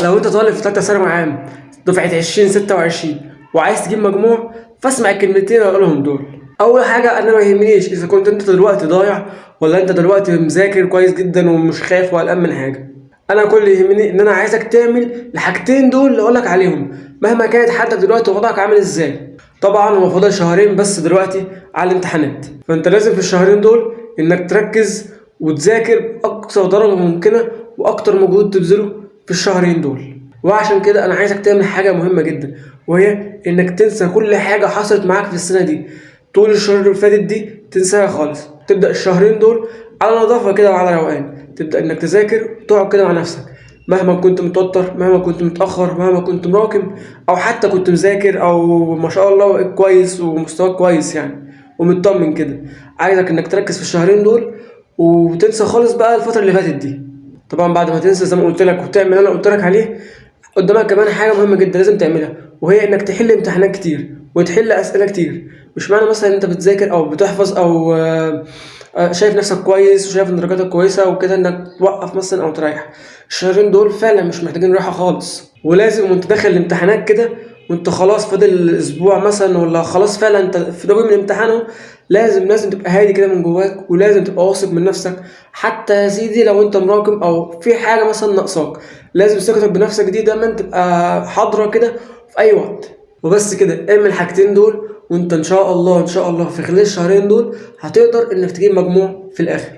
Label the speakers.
Speaker 1: لو انت طالب في ثالثة ثانوي عام دفعه 2026 وعايز تجيب مجموع، فاسمع الكلمتين اللي هقولهم دول. اول حاجه، انا ما يهمنيش اذا كنت انت دلوقتي ضايع ولا انت دلوقتي مذاكر كويس جدا ومش خايف وقلقان من حاجة. انا كل اللي يهمني ان انا عايزك تعمل الحاجتين دول اللي اقولك عليهم مهما كانت حالتك دلوقتي ووضعك عامل ازاي. طبعا هو فاضل شهرين بس دلوقتي على الامتحانات، فانت لازم في الشهرين دول انك تركز وتذاكر باقصى درجه ممكنة واكتر مجهود تبذله في الشهرين دول. وعشان كده انا عايزك تعمل حاجة مهمة جدا، وهي انك تنسى كل حاجة حصلت معاك في السنة دي، طول الشهور اللي فاتت دي تنساها خالص. تبدا الشهرين دول على نظافة كده وعلى روقان، تبدا انك تذاكر وتقعد كده مع نفسك، مهما كنت متوتر، مهما كنت متاخر، مهما كنت مراكم، او حتى كنت مذاكر او ما شاء الله كويس ومستواك كويس يعني ومطمن كده. عايزك انك تركز في الشهرين دول وتنسى خالص بقى الفترة اللي فاتت دي. طبعا بعد ما تنسى زي ما قلت لك وتعمل اللي انا قلت لك عليه، قدامك كمان حاجة مهمة جدا لازم تعملها، وهي انك تحل امتحانات كتير وتحل اسئلة كتير. مش معنى مثلا ان انت بتذاكر او بتحفظ او شايف نفسك كويس وشايف ان درجاتك كويسة وكده انك توقف مثلا او تريح. الشهرين دول فعلا مش محتاجين راحة خالص، ولازم وانت داخل الامتحانات كده وانت خلاص فاضل اسبوع مثلا ولا خلاص فعلا انت في دوام الامتحان اهو، لازم تبقى هادي كده من جواك، ولازم تبقى واثق من نفسك. حتى يا سيدي لو انت مراكم او في حاجة مثلا ناقصاك، لازم ثقتك بنفسك دي دايما تبقى حاضره كده في اي وقت. وبس كده، اعمل الحاجتين دول وانت ان شاء الله ان شاء الله في خلال الشهرين دول هتقدر انك تجيب مجموع في الاخر.